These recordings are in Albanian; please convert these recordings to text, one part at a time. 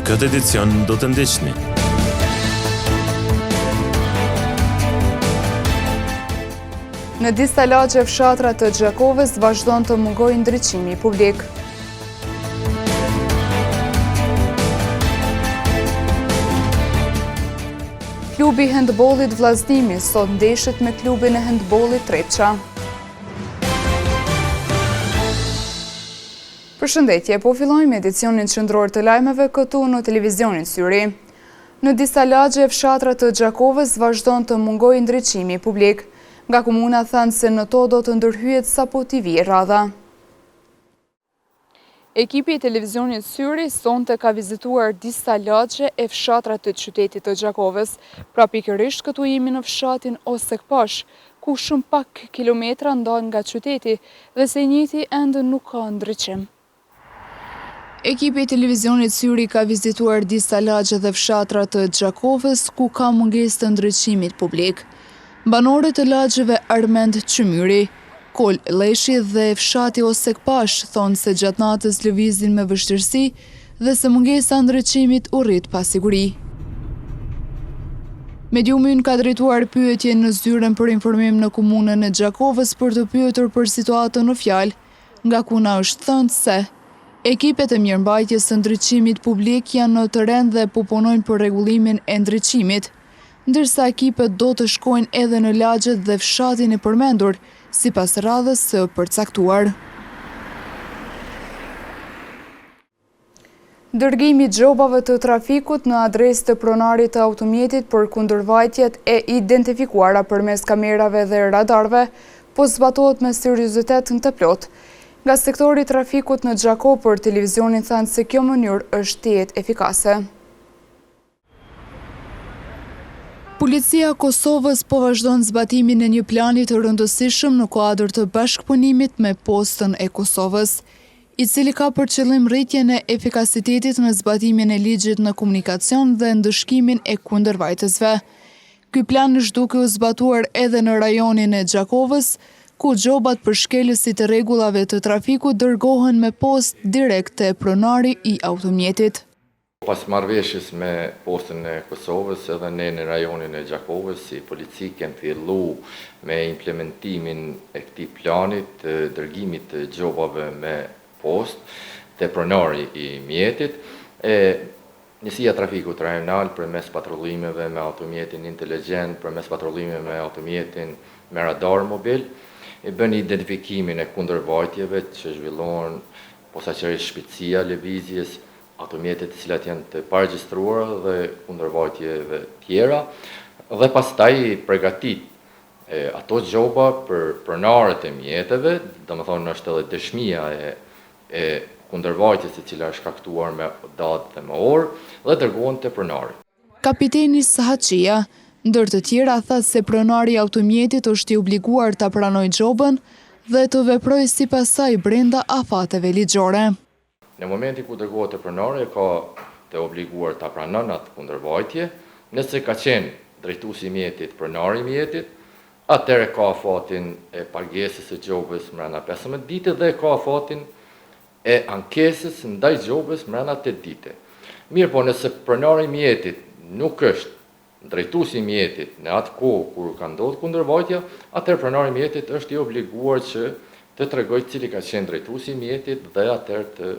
këtë edicion do të ndiqni. Në disa lagje fshatra të Gjakovës vazhdon të mungojë ndriçimi publik. Klubi i hendbollit Vllaznimi sot ndeshet me klubin e hendbollit Trepça. Përshëndetje, po fillojmë edicionin qendror të lajmeve këtu në televizionin Syri. Në disa lagje e fshatra të Gjakovës vazhdon të mungojë ndriçimi publik. Nga komuna thanë se në to do të ndërhyhet sapo t'i vijë radha. Ekipi i televizionit Syri sonte ka vizituar disa lagje e fshatra të qytetit të Gjakovës. Pra pikërisht këtu jemi në fshatin Osek Pashë, ku shumë pak kilometra ndahen nga qyteti dhe se i njëjti ende nuk ka ndriçim. Ekipi i televizionit Syri ka vizituar disa lagje dhe fshatra të Gjakovës ku ka mungesë të ndriçimit publik. Banorët e lagjeve Armend Qymyri, Kolë Lleshi dhe fshati Osek Pashë thonë se gjatë natës lëvizin me vështirësi dhe se mungesa e ndriçimit u rrit pasiguri. Mediumi ynë ka drejtuar pyetje në zyrën për informim në komunën e Gjakovës për të pyetur për situatën në fjalë, nga ku na është thënë se ekipet e mirëmbajtjes së ndriçimit publik janë në terren dhe po punojnë për rregullimin e ndriçimit. ndërsa ekipet do të shkojnë edhe në lagjet dhe fshatin e përmendur, sipas radhës së përcaktuar. Dërgimi i gjobave të trafikut në adresë të pronarit të automjetit për kundërvajtjet e identifikuara përmes kamerave dhe radarëve po zbatohet me seriozitet të plotë. Nga sektori i trafikut në Gjakovë për televizionin thanë se kjo mënyrë është tejet efikase. Policia e Kosovës po vazhdon zbatimin e një plani të rëndësishëm në kuadër të bashkëpunimit me Postën e Kosovës, i cili ka për qëllim rritjen e efikasitetit në zbatimin e ligjit në komunikacion dhe ndëshkimin e kundërvajtësve. Ky plan është duke u zbatuar edhe në rajonin e Gjakovës, ku gjobat për shkelësit e rregullave të trafikut dërgohen me postë direkt te pronari i automjetit. Pas marrëveshjes me Postën e Kosovës edhe ne në rajonin e Gjakovës si polici kem fillu me implementimin e këtij plani të dërgimit të gjobave me postë te pronari i mjetit e Njësia e Trafikut Rajonal përmes patrullimeve me automjetin inteligjent, përmes patrullimeve me automjetin me radar mobil, e bën identifikimin e kundërvajtjeve që zhvillohen posaçërisht shpejtësia e lëvizjes, automjetet të cilat janë të paregjistruara dhe kundërvajtjeve tjera dhe pastaj pregatit ato gjoba për pronarët e mjeteve, domethënë është edhe dëshmia e e kundërvajtjes e cila është shkaktuar me datë dhe me orë dhe dërgohen te pronari. Kapiteni Sahatçia, ndër të tjera tha se pronari i automjetit është i obliguar ta pranojë gjobën dhe të veprojë sipas saj brenda afateve ligjore. Në momentin kur dërgohet te pronari e ka të obliguar ta pranon atë kundërvajtje, nëse ka qenë drejtuesi i mjetit pronari i mjetit, atëherë ka afatin e pagesës së gjobës mbrenda 15 dite dhe ka afatin e ankesës ndaj gjobës mbrenda 8 dite. Mirëpo nëse pronari i mjetit nuk është drejtuesi i mjetit në atë kohë kur ka ndodhur kundërvajtja, atëherë pronari i mjetit është i obliguar që të tregojë cili ka qenë drejtuesi i mjetit dhe atëherë të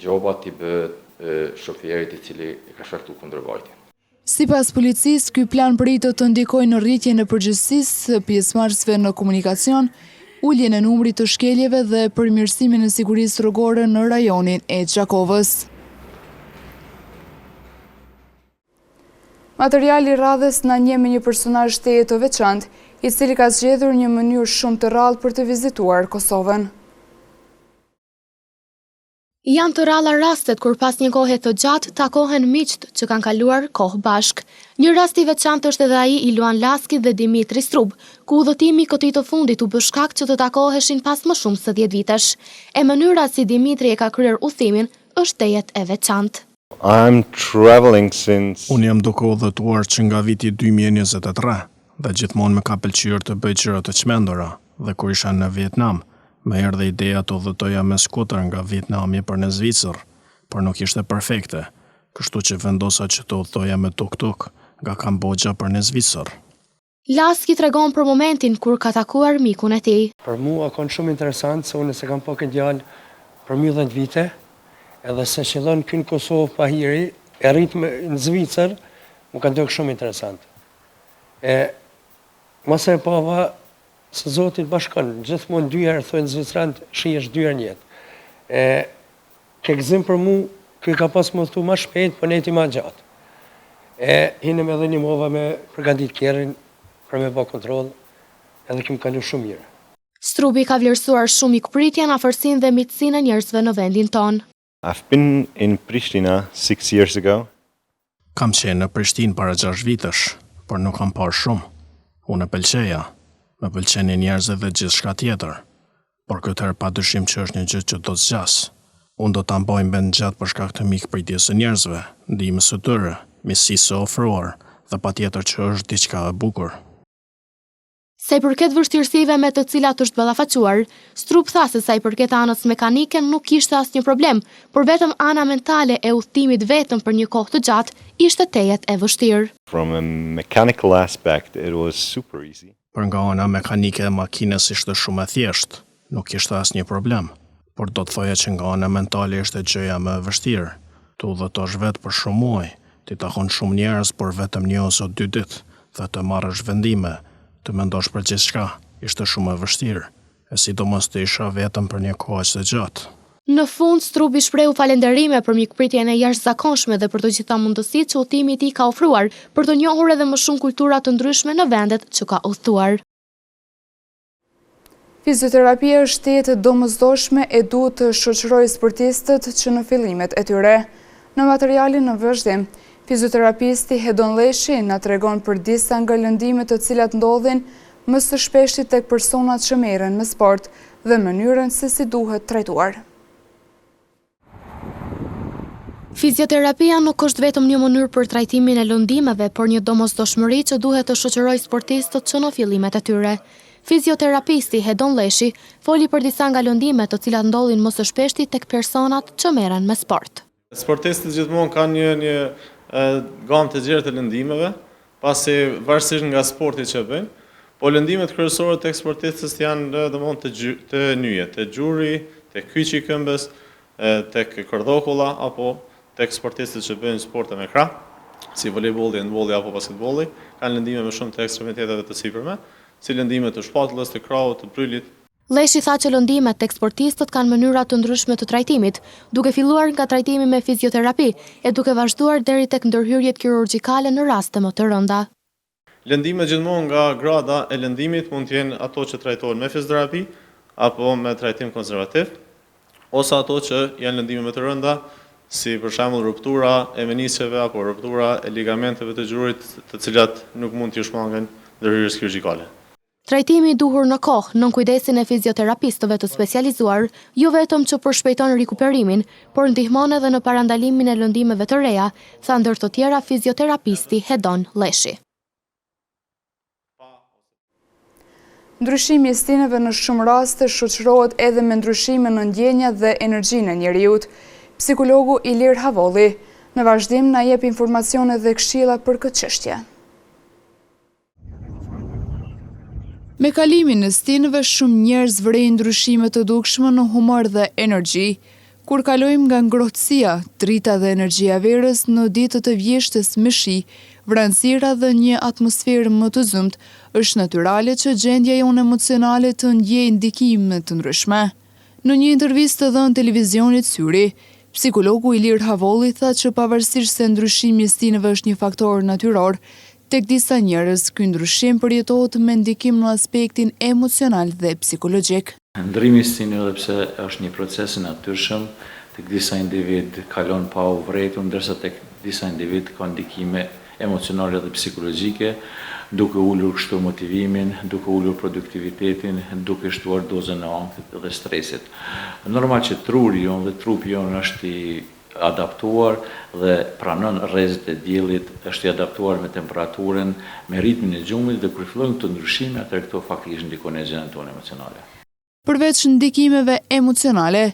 gjoba t'i bëhet shoferit i cili e ka shkaktuar kundërvajtjen. Sipas policisë, ky plan pritet të ndikojë në rritjen e përgjegjësisë së pjesëmarrësve në komunikacion, uljen e numrit të shkeljeve dhe përmirësimin e sigurisë rrugore në rajonin e Gjakovës. Materiali i radhës na njeh me një personazh tejet të veçantë, i cili ka zgjedhur një mënyrë shumë të rrallë për të vizituar Kosovën. Janë të rralla rastet kur pas një kohe të gjatë takohen miqtë që kanë kaluar kohë bashkë. Një rast i veçantë është edhe ai i Luan Laskit dhe Dimitri Strub, ku udhëtimi i këtij të fundit u bë shkak që të takoheshin pas më shumë se 10 vitesh. E mënyra si Dimitri e ka kryer udhëtimin është tejet e veçantë. I'm traveling since. Unë jam duke udhëtuar që nga viti 2023 dhe gjithmonë më ka pëlqyer të bëj gjëra të çmendura dhe kur isha në Vietnam, më erdhi ideja të udhëtoja me skuter nga Vietnami për në Zvicër, por nuk ishte perfekte. Kështu që vendosa që të udhëtoja me tuk-tuk nga Kamboxha për në Zvicër. Laski tregon për momentin kur ka takuar mikun e tij. Për mu a kon shumë interesant se unë s'e kam pa këtë djalë për mi 10 vite edhe se qëllon ky në Kosovë pa hiri e rrit në Zvicër mu ka dok shumë interesant. E masi e pava se Zoti t'bashkon gjithmonë dy herë thonë zvicranët shihesh dy herë në jetë. E Ke gëzim për mu, ky ka pas me udhëtu ma shpejt, po nejti ma gjatë. E hinëm edhe nimova me përgatit kerrin për me ba kontroll, edhe kem kalu shumë mirë. Strubi ka vlerësuar shumë mikpritjen, afërsinë dhe miqësinë e njerëzve në vendin tonë. I've been in Prishtina six years ago. Kam qenë në Prishtinë para gjashtë vitesh, por nuk kam parë shumë. Unë e pëlqeja. Më pëlqenin njerëzit dhe gjithçka tjetër. Por këtë herë padyshim që është një gjë që do të zgjasë. Unë do ta mbaj mend gjatë për shkak të mikpritjes së njerëzve, ndihmës së tyre, miqësisë së ofruar dhe patjetër që është diçka e bukur. Sa i përket vështirësive me të cilat është ballafaquar, Strub tha se sa i përket anës mekanike nuk kishte asnjë problem, por vetëm ana mentale e udhëtimit vetëm për një kohë të gjatë ishte tejet e vështirë. From a mechanical aspect it was super easy. Për nga ana mekanike e makinës ishte shumë e thjeshtë, nuk kishte asnjë problem. Por do të thoja që nga ana mentale ishte gjëja më e vështirë. Të udhëtosh vetë për shumë muaj, t'i takon shumë njerëz por vetëm një ose dy ditë dhe të marrësh vendime, të mendosh për gjithçka, ishte shumë e vështirë, e sidomos të isha vetëm për një kohë aq të gjatë. Në fund, Strubi shprehu falenderime për mikpritjen e jashtëzakonshme dhe për të gjitha mundësitë që udhëtimi i tij ka ofruar për të njohur edhe më shumë kultura të ndryshme në vendet që ka udhëtuar. Fizioterapia është tejet e domosdoshme e duhet të shoqërojë sportistët që në fillimet e tyre. Në materialin në vazhdim, fizioterapisti Hedon Lleshi na tregon për disa nga lëndimet të cilat ndodhin më së shpeshti tek personat që merren me sport dhe mënyrën se si duhet trajtuar. Fizioterapia nuk është vetëm një mënyrë për trajtimin e lëndimeve, por një domosdoshmëri që duhet të shoqërojë sportistët që në fillimet e tyre. Fizioterapisti Hedon Lleshi foli për disa nga lëndimet të cilat ndodhin më së shpeshti tek personat që merren me sport. Sportistët gjithmonë kanë një një gamë të gjerë të lëndimeve, pasi varësisht nga sporti që bëjnë, po lëndimet kryesore tek sportistët janë domethënë te te nyjet, te gjuri, te kyçi i këmbës, tek kërdhokulla apo tek sportistët që bëjnë sporte me krah, si volejbolli, hendbolli apo basketbolli, kanë lëndime më shumë të ekstremiteteve të sipërme, si lëndime të shpatullës, të krahut, të brylit. Lleshi tha që lëndimet tek sportistët kanë mënyra të ndryshme të trajtimit, duke filluar nga trajtimi me fizioterapi e duke vazhduar deri tek ndërhyrjet kirurgjikale në raste më të rënda. Lëndimet gjithmonë nga grada e lëndimit mund të jenë ato që trajtohen me fizioterapi apo me trajtim konservativ, ose ato që janë lëndime më të rënda, si për shembull ruptura e menisqeve apo ruptura e ligamenteve të gjurit, të cilat nuk mund t'i shmangen ndërhyrjes kirurgjikale. Trajtimi i duhur në kohë, nën kujdesin e fizioterapistëve të specializuar, jo vetëm që përshpejton rikuperimin, por ndihmon edhe në parandalimin e lëndimeve të reja, tha ndër të tjera fizioterapisti Hedon Lleshi. Ndryshimi i stinëve në shumë raste shoqërohet edhe me ndryshime në ndjenjat dhe energjinë e njeriut. Psikologu Ilir Havolli, në vazhdim na jep informacione dhe këshilla për këtë çështje. Me kalimin e stinëve shumë njerëz vërejnë ndryshime të dukshme në humor dhe energji. Kur kalojmë nga ngrohtësia, drita dhe energjia e verës në ditët e vjeshtës me shi, vranësira dhe një atmosferë më të zymtë, është natyrale që gjendja jonë emocionale të ndjejë ndikime të ndryshme. Në një intervistë të dhënë televizionit Syri, psikologu Ilir Havolli tha që pavarësisht se ndryshimi i stinëve është një faktor natyror, tek disa njerëz ky ndryshim përjetohet me ndikim në aspektin emocional dhe psikologjik. Ndërrimi i stinëve edhe pse është një proces i natyrshëm, tek disa individë kalon pa u vërejtur, ndërsa tek disa individë ka ndikime emocionale dhe psikologjike, duke ulur kështu motivimin, duke ulur produktivitetin, duke shtuar dozën e ankthit dhe stresit. Normal që truri jonë dhe trupi jonë është i adaptuar dhe pranon rrezet e diellit, është i adaptuar me temperaturën, me ritmin e gjumit dhe kur fillojnë këto ndryshime, atëherë këto faktikisht ndikojnë në gjendjen tonë emocionale. Përveç ndikimeve emocionale,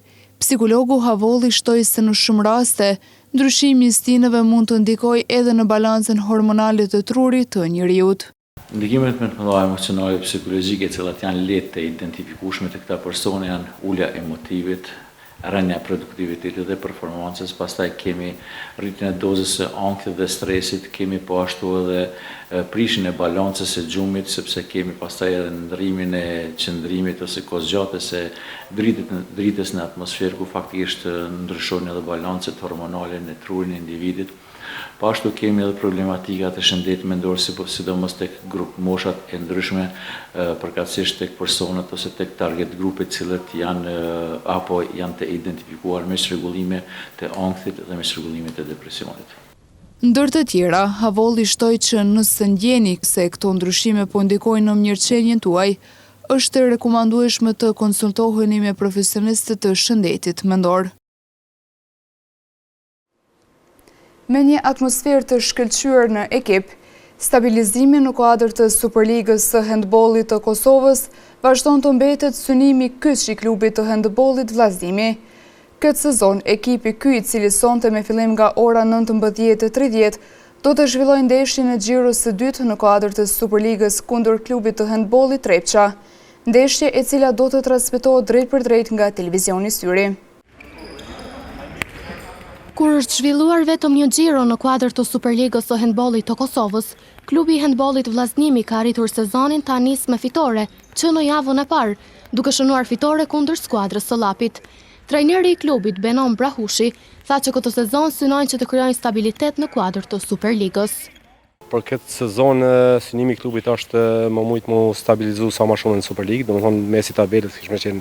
Psikologu Havolli shtoi se në shumë raste, ndryshimi i stinëve mund të ndikojë edhe në balancën hormonale të trurit të njeriut. Ndikimet më të mëdha emocionale dhe psikologjike të cilat janë lehtë të identifikueshme te këta persona janë ulja e motivit, rënia e produktivitetit dhe performancës, pastaj kemi rritjen e dozës së ankthit dhe stresit, kemi po ashtu edhe prishjen e balancës së gjumit, sepse kemi pastaj edhe ndërrimin e qëndrimit ose kohëzgjatjes së dritës në atmosferë ku faktikisht ndryshojnë edhe balancet hormonale në trurin e individit. Po ashtu kemi edhe problematika të shëndetit mendor sidomos tek grupmoshat e ndryshme, përkatësisht tek personat ose tek target grupet të cilët janë apo janë të identifikuar me çrregullime të ankthit dhe me çrregullime të depresionit. Ndër të tjera, Havolli shtoi që nëse ndjeni se këto ndryshime po ndikojnë në mirëqenien tuaj, është e rekomandueshme të konsultoheni me profesionistë të shëndetit mendor. Me një atmosferë të shkëlqyer në ekip, stabilizimi në kuadër të Superligës së Hendbollit të Kosovës vazhdon të mbetet synimi kyç i klubit të hendbollit Vëllaznimi. Këtë sezon, ekipi ky i cili sonte me fillim nga ora 19:30 do të zhvillojë ndeshjen e xhiros së dytë në kuadër të Superligës kundër klubit të hendbollit Trepça, ndeshje e cila do të transmetohet drejtpërdrejt nga televizioni Syri. Kur është zhvilluar vetëm një xhiro në kuadër të Superligës së Hendbollit të Kosovës, klubi i hendbollit Vëllaznimi ka arritur sezonin ta nisë me fitore që në javën e parë, duke shënuar fitore kundër skuadrës së Llapit. Trajneri i klubit, Benon Brahushi, tha që këtë sezon synojnë që të krijojnë stabilitet në kuadër të Superligës. Për këtë sezon synimi i klubit është me mujt mu stabilizu sa ma shumë në Superligë, domethënë mesi i tabelës kish me qenë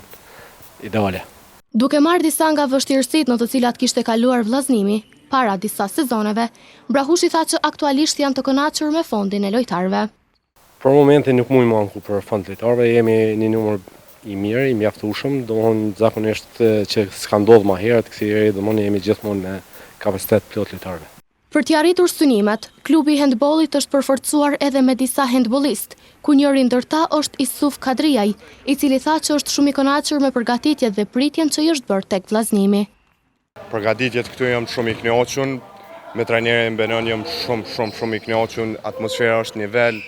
ideale. Duke marrë disa nga vështirësitë në të cilat kishte kaluar Vëllaznimi para disa sezoneve, Brahushi tha që aktualisht janë të kënaqur me fondin e lojtarëve. Për momentin nuk mujmë mu anku për fond të lojtarëve, jemi një numër i mirë, i mjaftueshëm, domethënë zakonisht që s'ka ndodhur ma herët, kësi herë domethënë jemi gjithmonë me kapacitet të plotë lojtarëve. Për t'i arritur synimet, klubi i hendbollit është përforcuar edhe me disa hendbollistë, ku njëri ndër ta është Isuf Kadrijaj, i cili tha që është shumë i kënaqur me përgatitjet dhe pritjen që i është bërë tek Vëllaznimi. Përgatitjet këtu jam shumë i kënaqun, me trajnerin Benon jam shumë shumë shumë i kënaqun, atmosfera është nivel,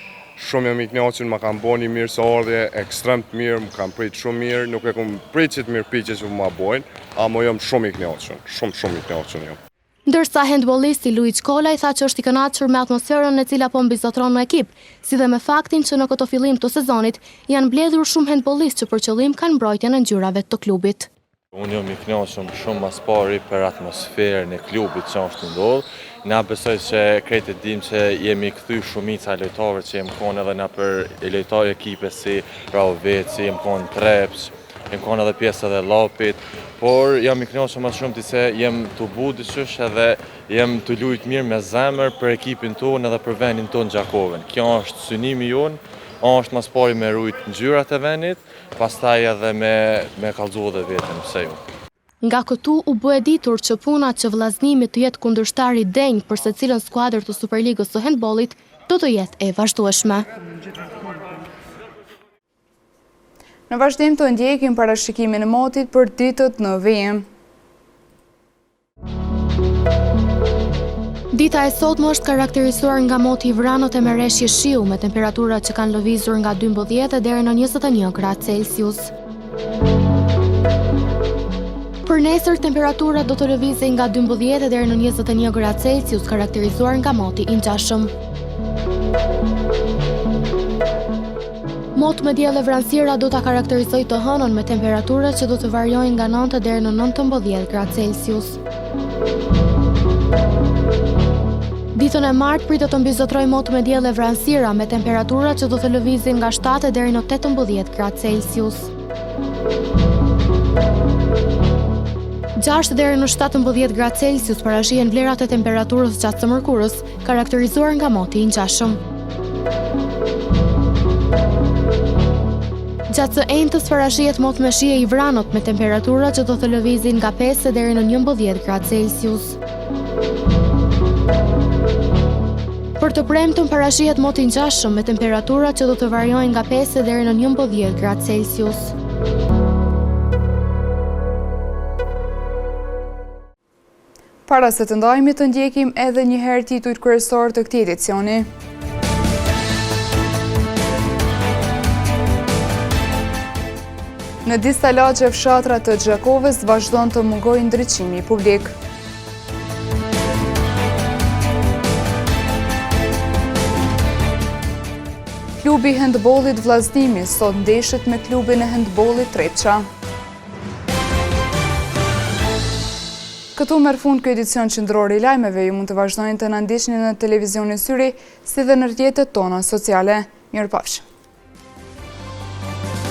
shumë jam i kënaqun, ma kanë bo një mirëseardhje ekstrem të mirë, më kanë prit shumë mirë, nuk e kom prit qit mirëpritje që ma bojnë, amo jam shumë i kënaqun, shumë shumë i kënaqun jam. Ndërsa hendbollisti Luigj Kolaj tha që është i kënaqur me atmosferën e cila po mbizotëron në ekip, si dhe me faktin që në këtë fillim të sezonit janë mbledhur shumë hendbollistë që për qëllim kanë mbrojtjen e ngjyrave të klubit. Unë jam i kënaqur shumë ma s'pari për atmosferën e klubit që është tu ndodhë. Na besoj që krejt e dimë që jemi kthy shumica e lojtarëve që jem konë edhe nëpër lojtarë ekipe si Rahoveci, jem konë Trepçë, Jem konë edhe pjesë edhe Llapit, por jam i kënaqur ma shumti se jem tu bu diqysh edhe jem tu lujt mirë me zemër për ekipin tonë edhe për venin tonë Gjakovën. Kjo është synimi jonë, është ma s'pari me rujt ngjyrat e venit, pastaj edhe me me kallxu edhe veten pse jo. Nga këtu u bë e ditur që puna që Vëllaznimi të jetë kundërshtar i denjë për secilën skuadër të Superligës së hendbollit do të jetë e vazhdueshme. Në vazhdim të ndjekim parashikimin e motit për ditët në vijim. Dita e sotme është karakterizuar nga moti i vranët e me reshje shiu, me temperatura që kanë lëvizur nga 12 deri në 21 gradë Celsius. Për nesër, temperaturat do të lëvizin nga 12 deri në 21 gradë Celsius, karakterizuar nga moti i ngjashëm. Mot me diell e vranësira do ta karakterizojë të hënën me temperatura që do të variojnë nga 9 deri në 19 gradë Celsius. Ditën e martë pritet të mbizotërojë mot me diell e vranësira me temperatura që do të lëvizin nga 7 deri në 18 gradë Celsius. 6 deri në 17 gradë Celsius parashihen vlerat e temperaturës gjatë së mërkurës, karakterizuar nga moti i ngjashëm. Gjatë së enjtes parashihet mot me shi e i vranët me temperatura që do të lëvizin nga 5 deri në 11 gradë Celsius. Për të premten parashihet mot i ngjashëm me temperatura që do të variojnë nga 5 deri në 11 gradë Celsius. Para se të ndahemi të ndjekim edhe një herë titujt kryesorë të këtij edicioni. Në disa lagje fshatra të Gjakovës vazhdon të mungojë ndriçimi publik. Klubi i hendbollit Vllaznimi sot ndeshet me klubin e hendbollit Trepça. Këtu merr fund ky edicion qendror i lajmeve, ju mund të vazhdoni të na ndiqni në televizionin Syri, si dhe në rrjetet tona sociale. Mirupafshim!